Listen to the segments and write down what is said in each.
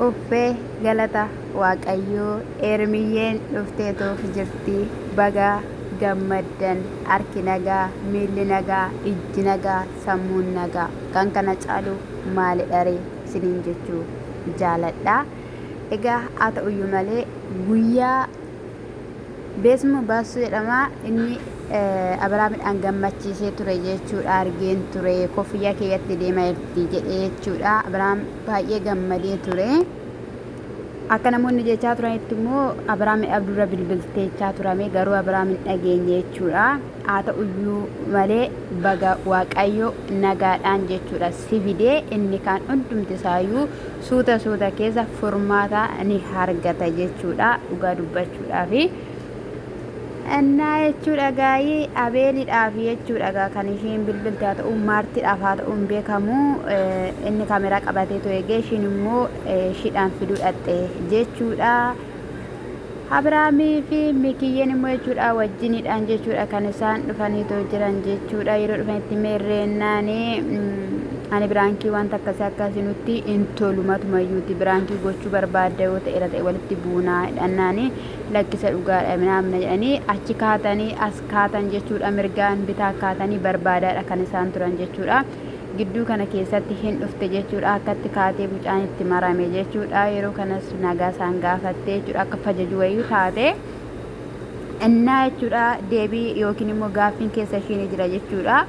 Uffee galata waaqayyoo Ermiyyeen dhufteetoo jirti baga gammaddan harki nagaa miilli nagaa ijji nagaa sammuun nagaa kan kana caalu maalidharee isiniin jechuu jaaladha. Egaa haa ta'uyyuu malee guyyaa Beesmu Baassuu jedhama. Inni Abiraamidhaan gammachiisee ture jechuudha. Argeen ture koffiyyaa keeyyatti deema jirti jedhee jechuudha. Abiraam baay'ee gammadee ture. Akka namoonni jechaa turanitti immoo Abiraamidhaaf dura bilbilteechaa turame garuu Abiraam hin dhageenye jechuudha. Haa ta'uyyuu malee baga Waaqayyo nagaadhaan jechuudha si fidee inni kaan hundumti isaayyuu suuta suuta keessa furmaata ni argata jechuudha dhugaa dubbachuudhaafi. Innaa jechuudha gaayii Abeelidhaaf jechuudha gaa kan isheen bilbilte haa ta'u Maartiidhaaf haa ta'u hin beekamu inni kaameraa qabatee ture eegee ishiin immoo ishiidhaan fiduu dhaqxe jechuudha. Abiraamii fi Mikiyyeen immoo jechuudha wajjiniidhaan jechuudha kan isaan dhufaniitoo jiran jechuudha. Yeroo dhufanitti meerreennaani ani biraankii wanta akkasii akkasii nutti hin tolu matumayyuuti biraankii gochuu barbaadda yoo ta'eera ta'e walitti buunaa jedhannaani lakkisa dhugaadha minaamna jedhanii achi kaatanii as kaatan jechuudha mirgaan bitaa kaatanii barbaadaadha kan isaan turan jechuudha. Gidduu kana keessatti hin dhufte jechuudha. Akkatti kaatee mucaan itti marame jechuudha. Yeroo kanas nagaa isaan gaafatte jechuudha. Akka fajaju wayii taate. Innaa jechuudha deebii yookiin immoo gaaffiin keessa ishii ni jira jechuudha.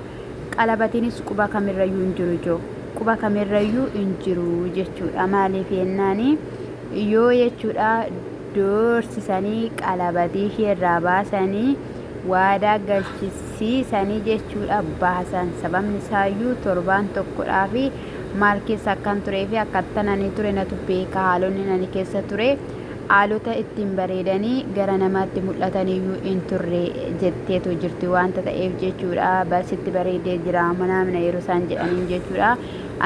Qalabatiinis quba kamirrayyuu hin jiru joo. Quba kamirrayyuu hin jiru jechuudha. Maaliif jennaani yoo jechuudha doorsisanii qalabatii ishee irraa baasanii waadaa galchisiisanii jechuudha baasan. Sababni isaayyuu torbaan tokkodhaafi maal keessa akkan turee fi akkattan ani ture natu beeka haalonni ani keessa ture haalota ittiin bareedanii gara namaatti mul'ataniyyuu hin turre jetteetu jirti waanta ta'eef jechuudha sitti bareedee jira manaamina yeroo isaan jedhaniin jechuudha.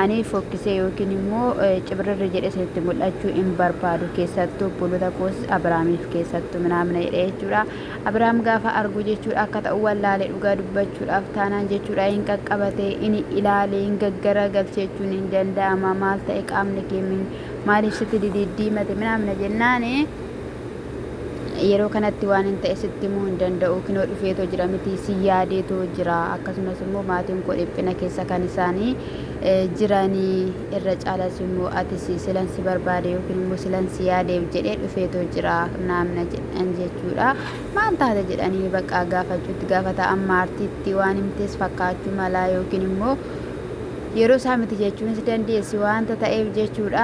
Ani fokkisee yookiin immoo cibrirri jedhee isinitti mul'achuu hin barbaadu keessattuu obboloota koos Abiraamiif keessattuu minaamina jedhee jechuudha. Abiraam gaafa argu jechuudha akka ta'u wallaale dhugaa dubbachuudhaaf taanaan jechuudha hin qaqqabate hin ilaale hin gaggaragalche jechuun hin danda'ama maal ta'e qaamni kee maaliif sitti dididdiimate minaamina jennaani yeroo kanatti waan hin ta'e sitti himuu hin danda'u kinoo dhufeetoo jira miti si yaadeetoo jira akkasumas immoo maatiin koo dhiphina keessa kan isaanii jiranii irra caalas immoo ati si silan si barbaade yookiin immoo silan si yaadeef jedhee dhufeetoo jira naamna jedhan jechuudha maal taate jedhanii bakka gaafachuutti gaafa ta'an maartiitti waan himtees fakkaachuu malaa yookiin immoo Yeroo isaa miti jechuunis dandeessi waanta ta'eef jechuudha.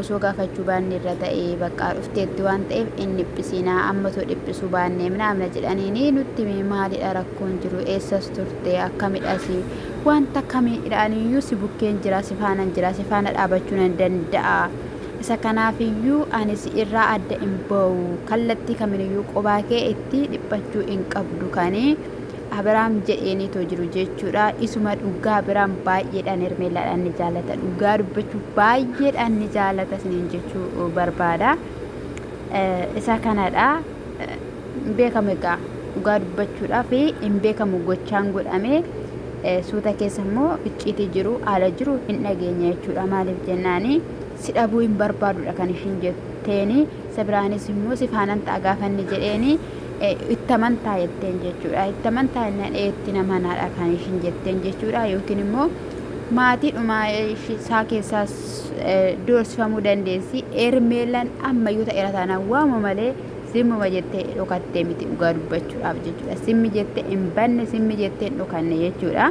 Osoo gaafachuu baanne irra ta'e baqqaa dhufteetti waan ta'eef hin dhiphisinaa amma osoo dhiphisuu baannee minaamna jedhaniini nutti himi maalidha rakkoon jiru eessas turte akkamidhasi wanta kamiidhaaniyyuu si bukkeen jira si faanan jira si faana dhaabachuu nan danda'a. Isa kanaafiyyuu ani si irraa adda hin ba'u kallattii kaminiyyuu qobaa kee itti dhiphachuu hin qabdu kani Abiraam jedheenitoo jiru jechuudha. Isuma dhugaa Abiraam baay'eedhaan Hermeellaadhaan ni jaalata. Dhugaa dubbachuu baay'eedhaan ni jaalata isiniin jechuu barbaada. Isa kanadha. Hin beekamu egaa dhugaa dubbachuudhaaf hin beekamu gochaan godhame suuta keessa immoo icciitii jiru haala jiru hin dhageenya jechuudha. Maaliif jennaani si dhabuu hin barbaadudha kan ishiin jetteeni. Isa biraanis immoo si faanan ta'a gaafa inni jedheeni itti amantaa jetteen jechuudha. Itti amantaa jennaan ee itti namanaadha kan ishiin jetteen jechuudha. Yookiin immoo maatiidhuma isaa keessaas doorsifamuu dandeessi. Hermeellaan ammayyuu ta'eera taanaan waama malee simmuma jettee dhokattee miti dhugaa dubbachuudhaaf jechuudha. Simmi jettee hin banne simmi jettee hin dhokanne jechuudha.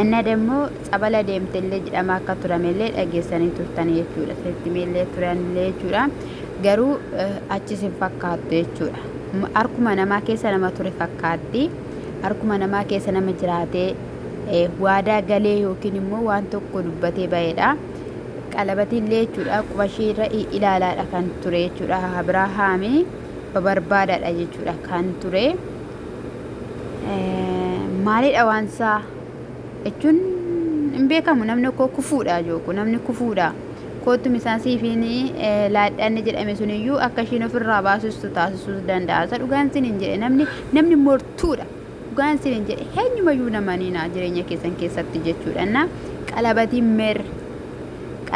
Inna demmoo tsabala deemtellee jedhama akka turamellee dhageessanii turtan jechuudha. Sitti meellee turanillee jechuudha. Garuu achis hin fakkaattu jechuudha. Harkuma namaa keessa nama ture fakkaatti. Harkuma namaa keessa nama jiraatee waadaa galee yookiin immoo waan tokko dubbatee ba'edha. Qalabatiillee jechuudha quba ishee irra ilaalaadha kan ture jechuudha. Abirahaami babarbaadaadha jechuudha kan ture. Maalidha waan isaa jechuun hin beekamu namni koo kufuudha jooku namni kufuudha. Koottu misaan siifiin laadhanne jedhame suniyyuu akka ishiin ofirraa baasistu taasisuus danda'a. Isa dhugaan sin hin jedhe namni namni mortuudha. Dhugaan sin hin jedhe eenyumayyuu namaniina jireenya keessan keessatti jechuudha. Na qalabatiin mer.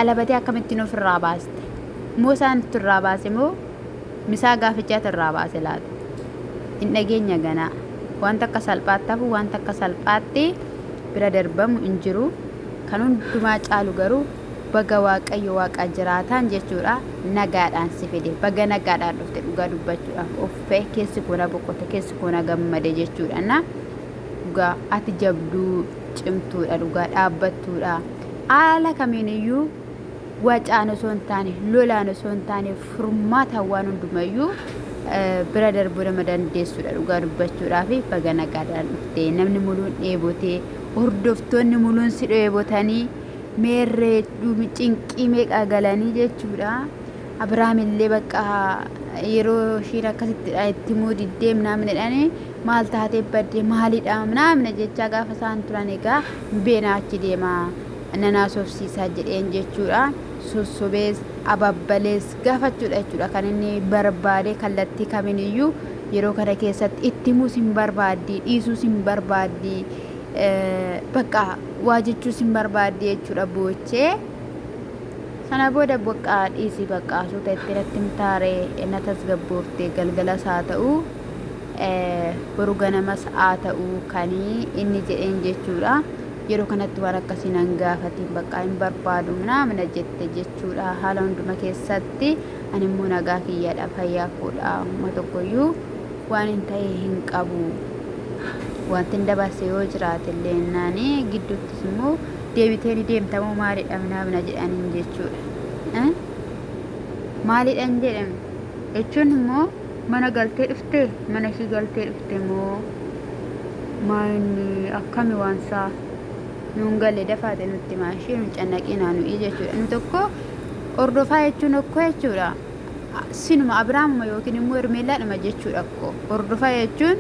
Qalabatee akkamittiin ofirraa baaste? Moo isaantu irraa baase moo misaa gaafichaatu irraa baase laata? Hin dhageenya ganaa. Wanta akka salphaatti hafu wanta akka salphaatti bira darbamu hin jiru. Kan hundumaa caalu garuu baga Waaqayyo Waaqa jiraataan jechuudha nagaadhaan si fide. Baga nagaadhaan dhufte dhugaa dubbachuudhaaf uffee keessi koo na boqote keessi koo na gammade jechuudha. Na dhugaa ati jabduu cimtuudha dhugaa dhaabbattuudha. Haala kamiin iyyuu wacaan osoo hin taane lolaan osoo hin taane furmaataan waan hundumayyuu bira darbuu nama dandeessudha dhugaa dubbachuudhaaf baga nagaadhaan dhufte namni muluun dheebotee hordoftoonni muluun si dheebotanii meerree cinqii meeqa galanii jechuudha. Abiraam illee bakka yeroo ishiin akkasittidha itti himuu diddee minaamin jedhanii maal taatee badde maalidha minaamina jechaa gaafa isaan turan egaa beenaa achi deemaa nan haasofsiisaa jedheen jechuudha. Sossobees ababbalees gaafachuudha jechuudha kan inni barbaade kallattii kaminiyyuu yeroo kana keessatti itti himuus hin barbaaddi dhiisuus hin barbaaddi bakka waa jechuus hin barbaaddi jechuudha boochee. Sana booda bakka dhiisii bakka suuta itti natti himtaaree na tasgabboofte galgalas haa ta'u boru ganamas haa ta'u kan inni jedheen jechuudha. Yeroo kanatti waan akkasii nan gaafatiin bakka hin barbaadu minaamina jette jechuudha. Haala hunduma keessatti ani immoo nagaa kiyyaadha fayyaa koodha humna tokkoyyuu waan hin ta'e hin qabu. Wanti hin dabarse yoo jiraate illee naani gidduuttis immoo deebitee ni deemta moo maalidha minaamina jedhaniin jechuudha. Maalidhan jedhame jechuun immoo mana galtee dhufte mana ishii galtee dhufte moo maayinni akkami waan isaa nuun galle dafaate nutti himaa ishii nun cannaqinaa nuyi jechuudha. Nu tokko hordofaa jechuun okkoo jechuudha. Sinuma Abiraamuma yookiin immoo Hermeellaadhuma jechuudha akkoo. Hordofaa jechuun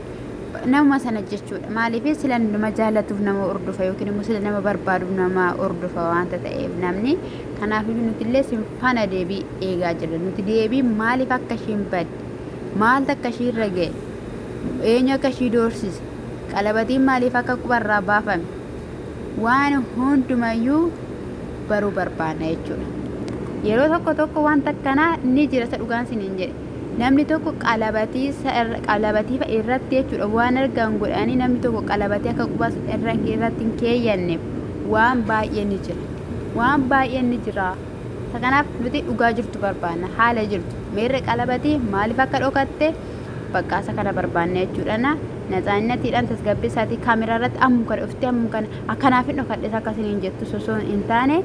nama sana jechuudha. Maaliif sila nama jaallatuuf nama hordofa yookiin immoo sila nama barbaaduuf nama hordofa waanta ta'eef namni kanaafiyyuu nuti illee sin faana deebii eegaa jirra. Nuti deebii maaliif akka ishiin badde maaltu akka ishii irra ga'e eenyu akka ishii doorsise qalabatiin maaliif akka qubarraa baafame waan hundumayyuu baruu barbaanna jechuudha. Yeroo tokko tokko wanta akkanaa ni jira isa dhugaan siniin jedhe. Namni tokko qalabatii qalabatii fa'a irratti jechuudha waan argan godhanii namni tokko qalabatii akka quba irra irratti hin keeyyanneef waan baay'een ni jira. Waan baay'een ni jira. Isa kanaaf nuti dhugaa jirtu barbaanna haala jirtu meerre qalabatii maaliif akka dhokatte bakka isa kana barbaanna jechuudha. Na natsaannatiidhaan tasgabbeessaatii kaameraa irratti ammuma kana dhuftee ammuma kana akkanaaf hin dhokadhes akka isiniin jettu osoo hin taane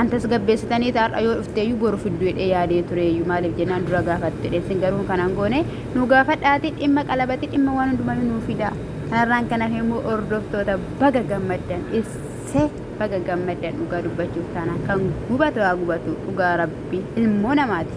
an tasgabbeessitanii har'a yoo dhufteeyyuu boru fiddu jedhee yaadee tureeyyuu maaliif jennaan dura gaafattu jedhee isin garuu kanaan goone nu gaafadhaatii dhimma qalabatii dhimma waan hundumaa nuu fidaa kanarraan kan hafe immoo hordoftoota baga gammaddan issee baga gammaddan dhugaa dubbachuuf taanaan kan gubatu haa gubatu dhugaa rabbi ilmoo namaati.